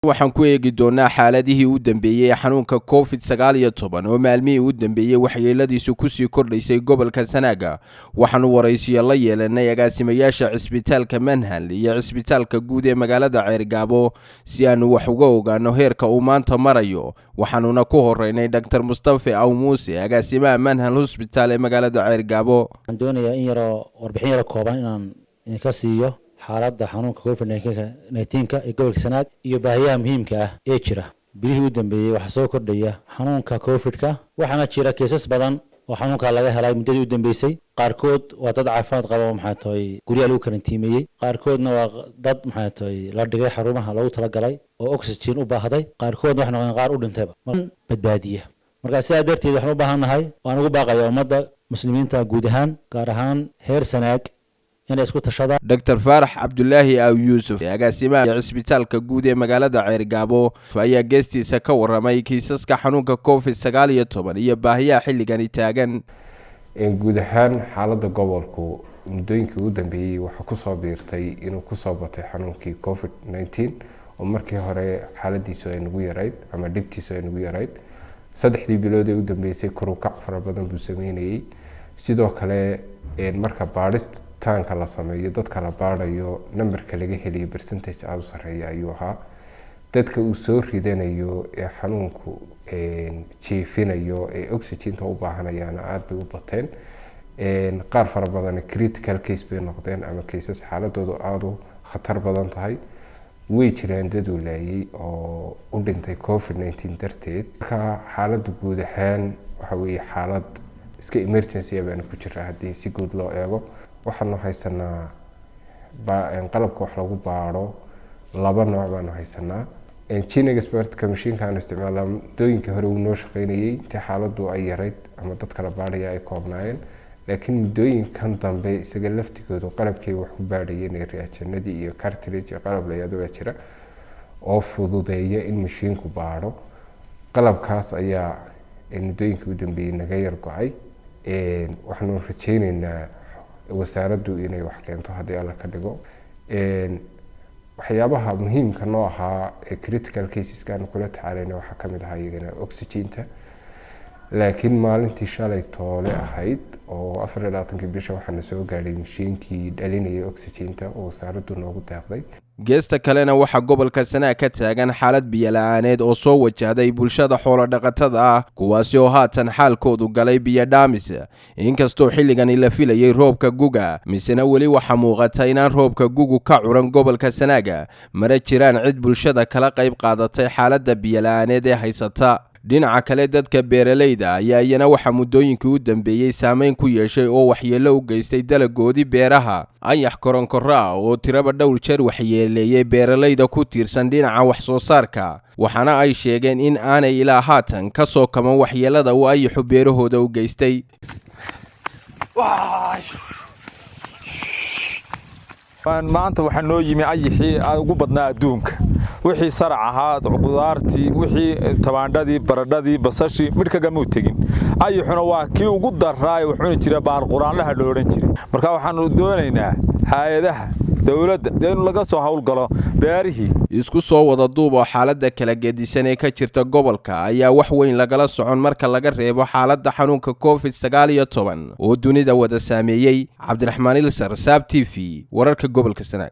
Waxaan ku eegi doonaa xaaladihii u dambeeyey ee xanuunka Covid-19 oo maalmihii u dambeeyey waxyeeladiisu kusii kordhaysay gobolka Sanaaga. Waxaanu waraysiyo la yeelanay agaasimayaasha cisbitaalka Manhal iyo cisbitaalka guud ee magaalada Ceergaabo si aanu wax uga ogaano heerka uu maanta marayo. Waxaanuna ku horeynay Dr Mustafe Aw Muuse, agaasimaha Manhal Hosbitaal ee magaalada Ceergaabo. Waxaan doonayaa in yaroo warbixin yaroo kooban inaan idinka siiyo xaaladda xanuunka Covid 19-ka ee gobolka Sanaag iyo baahiyaha muhiimka ah ee jira. Bilihii u dambeeyey waxaa soo kordhaya xanuunka Covid-ka, waxaana jira kiisas badan oo xanuunka laga helay muddadii u dambeysay. Qaarkood waa dad caafimaad qaba oo, maxaa tahay, guryaha lagu karantiimeeyey. Qaarkoodna waa dad, maxaa tahay, la dhigay xarumaha loogu talagalay oo oxygen u baahday. Qaarkoodna waxay noqdeen qaar u dhintayba badbaadiya. Marka sidaa darteed waxaan u baahannahay, waan ugu baaqaya ummadda muslimiinta guud ahaan, gaar ahaan heer Sanaag, inay isku tashadaan. Dr Faarax Cabdulaahi Aw Yuusuf, agaasimaha cisbitaalka guud ee magaalada Ceergaabo, ayaa geestiisa ka waramay kiisaska xanuunka Covid-19 iyo baahiyaha xilligani taagan. Guud ahaan xaaladda gobolku muddooyinkii ugu dambeeyey waxaa kusoo biirtay inuu kusoo batay xanuunkii Covid 19, oo markii hore xaaladiisu ay nagu yarayd ama dhibtiisu ay nagu yarayd. 3dii bilood ee u dambeysay korukac fara badan buu sameynayey. Sidoo kale, marka baadhitaanka la sameeyo, dadka la baadhayo, numberka laga helayo percentage aada u sareeya ayuu ahaa. Dadka uu soo ridanayo ee xanuunku jiifinayo ee oxygenta u baahanayaana aada bay u bateen. Qaar fara badan critical case bay noqdeen ama cases xaaladoodu aada u khatar badan tahay. Way jiraan dad uu laayay oo u dhintay Covid 19 darteed. Marka xaaladdu guud ahaan waxa weeye xaalad iska emergency baanu ku jiraa. Haddii si guud loo eego, waxaanu haysanaa qalabka wax lagu baadho laba nooc baanu haysanaa. GeneXpertka, mashiinka aanu isticmaalnaa, muddooyinkii hore uu noo shaqeynayay intii xaaladdu ay yarayd ama dadka la baadhaya ay koobnaayeen, laakiin muddooyinkan dambe isaga laftigoodu qalabkii wax ku baadhayeen ee reagenadii iyo cartridge iyo qalab layado baa jira oo fududeeya in mashiinku baadho. Qalabkaas ayaa muddooyinkii u dambeeyey naga yar go-ay. Waxaanu rajeyneynaa wasaaraddu inay wax keento haddii Alla ka dhigo. Waxyaabaha muhiimka noo ahaa ee critical caseska aanu kula tacaalayna waxaa kamid ahaa iyagana oxygenta, laakiin maalintii shalay toole ahayd oo 24-kii bisha waxaana soo gaadhay mashiinkii dhalinayay oxygenta oo wasaaraddu noogu deeqday. Geesta kalena, waxaa gobolka Sanaag ka taagan xaalad biyo-la-aaneed oo soo wajahday bulshada xoolo-dhaqatada ah, kuwaasi oo haatan xaalkoodu galay biyo dhaamis. Inkastoo xilligani la filayay roobka guga, misena weli waxaa muuqata inaan roobka gugu ka curan gobolka Sanaaga, mana jiraan cid bulshada kala qayb qaadatay xaaladda biyo-la-aaneed ee haysata. Dhinaca kale, dadka beeralayda ayaa iyana waxaa muddooyinkii u dambeeyey saameyn ku yeeshay oo waxyeello u geystay dalagoodii beeraha anyax koronkorro ah oo tiraba dhowr jeer waxyeeleeyey beeralayda ku tiirsan dhinaca wax soo saarka, waxaana ay sheegeen in aanay ilaa haatan ka soo kaban waxyeelada uu ayaxu beerahooda u geystay. Maanta waxaa noo yimi ayixii ugu badnaa adduunka. Wixii sarac ahaa, qudaartii, wixii tabaandhadii, baradhadii, basashii, midh kagamuu tegin. Ayixuna waa kii ugu daraaye wax cuni jira, baalquraanlaha lo odhan jiray. Marka waxaanu doonaynaa hay-adaha dowladda dee in laga soo howlgalo beerihii. Isku soo wada duub oo xaaladda kala gedisan ee ka jirta gobolka ayaa wax weyn lagala socon marka laga reebo xaaladda xanuunka Covid-19 oo dunida wada saameeyey. Cabdiraxmaan Ilsar, Saab TV, wararka gobolka Sanaag.